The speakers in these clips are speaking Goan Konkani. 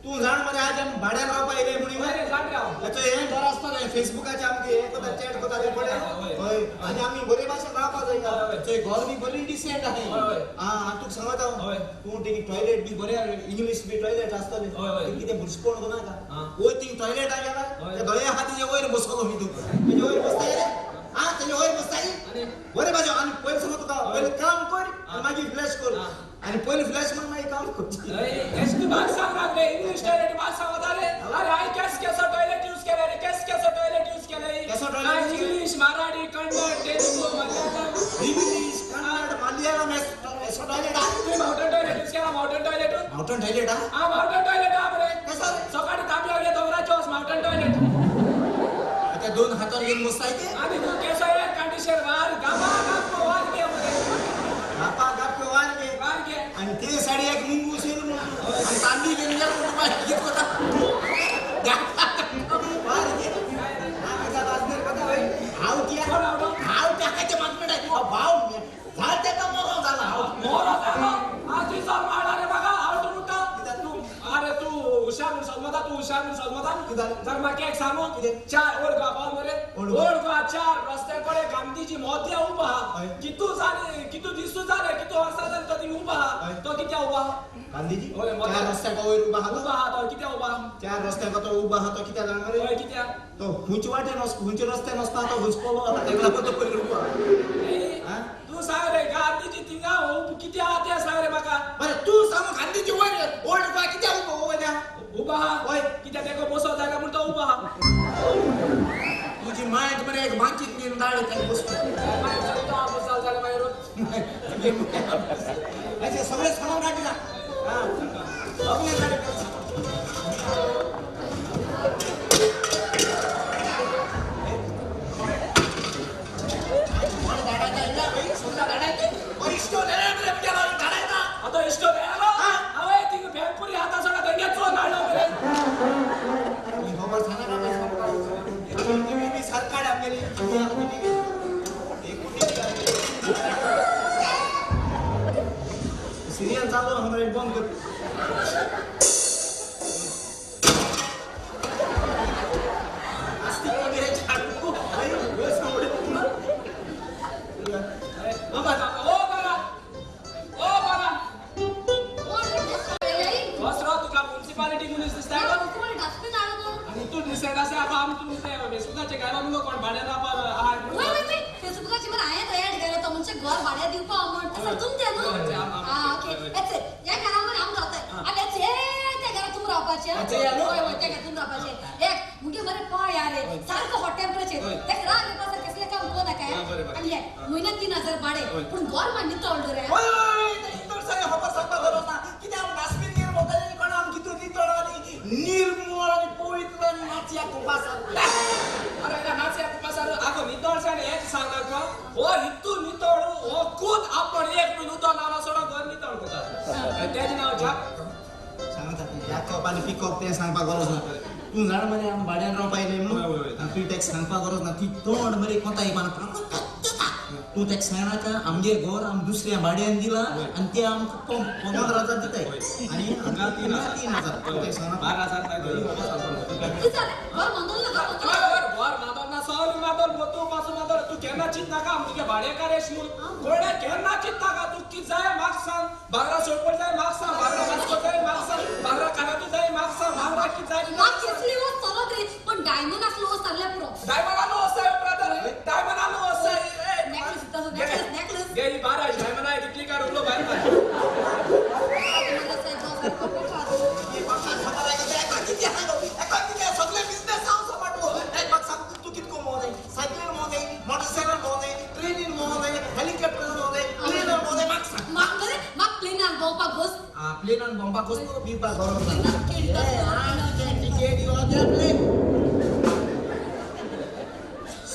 तू जाण मरे आज आमी भाड्यान रावपा येयले म्हूण. हय रे, जाण रे हांव. ताचो हें डर आसता रे, फेसबुकाचे आमगे हें कोता, चॅट कोता ते पळय. हय, आनी आमी बरे भाशेन रावपा जाय. हय. थंय घर बी बरी डिसेंट आहा. हय, हय. आं, तुका सांगता हांव. हय. तूं थिंग टॉयलेट बी बरें, इंग्लीश बी टॉयलेट आसतलें. हय, हय. कितें बुरशेपण करूं नाका. आं. वयर थिंग टॉयलेट गेला. हय. त्या दोळे आहा तेजे वयर बसलो मी. तूं तेजे वयर बसता रे? आं, तेजे वयर बसता. आनी? बरे भाशेन. आनी पयलीं सांगता तुका, पयलीं काम कर आनी मागीर फ्लॅश कर. आं. आनी पयलीं फ्लॅश म्हण मागीर काम कर. हय, एस तू भाग सांग रे, इंग्लिश टॉयलेट भाग सांगता रे. अरे I case केसो टॉयलेट यूज केला रे? केस केसो टॉयलेट यूज केला? केसो toilet use? English, Marathi, Kannada, Telugu, Malayalam. English, Kannada, Malayalam एसो टॉयलेट आहा. तुम्ही माउंटन टॉयलेट यूज केला? Mountain toilet? माउंटन टॉयलेट आहा. हा, माउंटन टॉयलेट हा बरे. कसो रे? सकाळी तांबे घे दोंगराचो माउंटन टॉयलेट. आता दोन हातावर घेऊन बसताय ते. आणि तू केसो एअर कंडिशन वार गामा गाप वार घे मरे. गापा गाप वार घे. वार घे. आणि ते साडी एक मुंगूस येईल म्हणून आणि तांबी घेऊन गेला म्हणून बाहेर घेत होता. वार घे. हा, कसा वाजणार कथा होय. हाव किया? कोण आवडो? हाव टाकायचे मागणं आहे. अहो, भाव झाड त्याचा मोरो झाला हाव. मोर झालो आज दिवसावर मारला रे बघा. आवडून उठा तू. अरे तू हुशार म्हणून समजता, तू हुशार म्हणून समजता. कितें? जर म्हाका एक सांगू. कितें? चार ओल्ड गोवा पावन मरे. ओल्ड गोवा. ओल्ड गोवा चार रस्त्या कडे गांधीजी मोदया उभा आहा. हय. कितू जाले, कितू दिसू जाले, कितू वर्सां जाली तो थिंग उभा आहा. हय. तो कित्या उभा आहा? गांधीजी होय, मोदया. चार रस्त्याक वयर उभा आहा तो. उभा आहा तो कित्या उभा आहा? चार रस्त्याक तो उभा आहा तो कित्या जाणा मरे? हय, कित्या? तो खंयचे वाटेन वच, खंयच्या रस्त्यान वचता तो खंयच पळोवं वता, तेका लागून तो पयर उभो आहा. ए, हा? तू सांग रे, गांधीजी थिंगा उभ कित्या आहा तें सांग रे म्हाका. बरं, तू सांग, गांधीजी वयर ओल्ड गोवा कित्याक उभो वयर आहा? उभा आहा. हय. कित्या तेका बसो जायना म्हूण तो उभा आहा. तुझी मायट मरे एक माचीत घेऊन दाळ काय बसतो. मागीर चलता बसाल जाल्यार मागीर. असे सगळे सामान काढले. हा, सगळे काढले. आतां इश्टो मेळ्ळो. हांवें थिंगा बँकुरी हाता सोडा तेंगे चोर हाडलो मरे. खबर सांगा ना, सरकार आमगेली. सिरियल चालू आहा, बंद कर. आस्तिक वगैरे चालू. ओ बाबा, ओ बाबा, ओ बाबा. कसरो तुका मुन्सिपालिटी मनीस दिसता गो? आनी तूं दिसता आसा आतां आम तूं दिसता फेसबुकाचेर घायला मुगो कोण भाड्यान रावपा आहा म्हणून. फेसबुकाची मला हांवें तयार केलो तो म्हणजे घर भाड्या दिवपा म्हण तसं तुमचें न्हू. आं, ओके. ह्या घरा मरे आमी रावताय आनी त्या घरा तुमी रावपाचें. अच्छा, या न्हू? हय हय, त्या घरा तुमी रावपाचें. एक मुगे मरे पळय रे, सारको हॉट टेम्परेचर. तेका राग येवपा सारकें कसलें काम करूं नाका. हा, बरें, बरें. आनी हे म्हयन्याक 3000 भाडें, पूण घर मात नितळ रे. ओय ओय, नितळ सगळें खबर सांगपाक गरज ना. कित्याक आमी डस्टबीन घेवन भोंवताले कोण आमी कितू नितळ आनी निर्मळ आनी पवित्र आनी नाचया कुपासार. अरे ना नाचया कुपासार. आगो, नितळसाण हेच सांग नाका. हो इतू नितळ हो खूद आपण एक बीन उदक लावना सोडा घर नितळ करता. तेजें नांव जाक. सांगता याकप आनी पिकअप तें सांगपाक गरज ना. तूं जाण मरे, आमी भाड्यान रावपा येयले हय, हय, म्हणून. हय. तुवें तेका सांगपाक गरज ना. ती तोंड मरे कोता पाना. तूं तेका सांगनाका, आमगे घर आमी दुसऱ्या भाड्यान दिला आनी ते आमकां 15,000 दिताय आनी हांगा 3000. 3000 तूं तेका सांगनाका. 12,000 काय? कितें जालें? घर मांदोल ना, घर मांदोल. घर घर मादोल ना, सगळें मादोल, तूं पासून मादोल. तूं केन्ना चिंतनाका आमगे भाडेकार येश म्हूण. कोणें केन्ना चिंतनाका. तूं कितें जाय म्हाका सांग. बांगरा सोडपड जाय म्हाका सांग, बांगरा वास्को जाय म्हाका सांग, बांगरा कानातू जाय म्हाका सांग, बांगरा कितें जाय. म्हाका कसली वस्त चलत रे, पण डायमंड आसलो वस्त जाल्यार पुरो. डायमंड आलो वस्त ब्रदर, डायमंड आलो वस्त. नेकलेस तसो, नेकलेस, नेकलेस. गेली बारा डायमंड आहे तितली काढ उरलो भायर मार. खबर आहे का? एका किती आहे गो? एका किती आहे? सगळे बिझनेस हांव सांबाळटलो. एक म्हाका सांग, तूं कितें करूंक जाय? सायकलीन भोंवंक जाय, मोटरसायकल भोंवंक जाय, ट्रेनीन भोंवंक जाय, हेलिकॉप्टरान भोंवंक जाय, प्लेनान भोंवंक जाय, म्हाका सांग. म्हाका मरे, म्हाका प्लेनान भोंवपाक बस. प्लेनान भोंवपाक वस्तू पिवपाक गरज ना. टिकेट प्लेन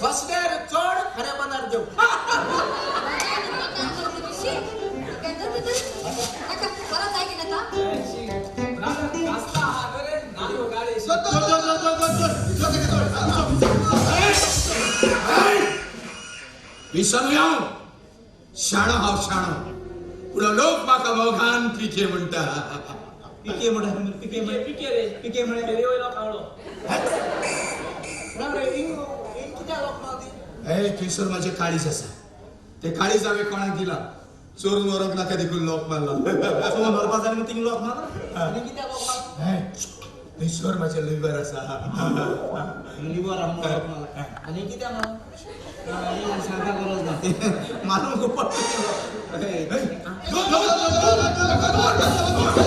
स्वस्तेर चड खरें बनार देव. परत जाय की आता. ब्रदर कसला आहा रे नायो गाडी. विसरलो शाणो हांव शाणो, पूण लोक म्हाका मोगान पिके म्हणटा. पिके म्हणटा, पिके पिके म्हळ्यार? पिके रे. पिके म्हळ्यार? फेरी वयलो कावळो. ना रे, इंग इंग कित्याक लोक मारती? ए, थंयसर माझे काळीज आसा. ते काळीज हांवें कोणाक दिला, चोरून व्हरूंक नाका देखून लोक मारला. सो मरपा जाल्यार थिंग लोक मार आनी कित्याक लोक मार? ए, थंयसर माझे लिव्हर आसा. लिव्हर आमकां लोक मारला आनी कित्याक मार? सांगता गरज ना, मारूंक पडटा. दोन, दोन, दोन, दोन, दोन, दोन, दोन, दोन, दोन, दोन.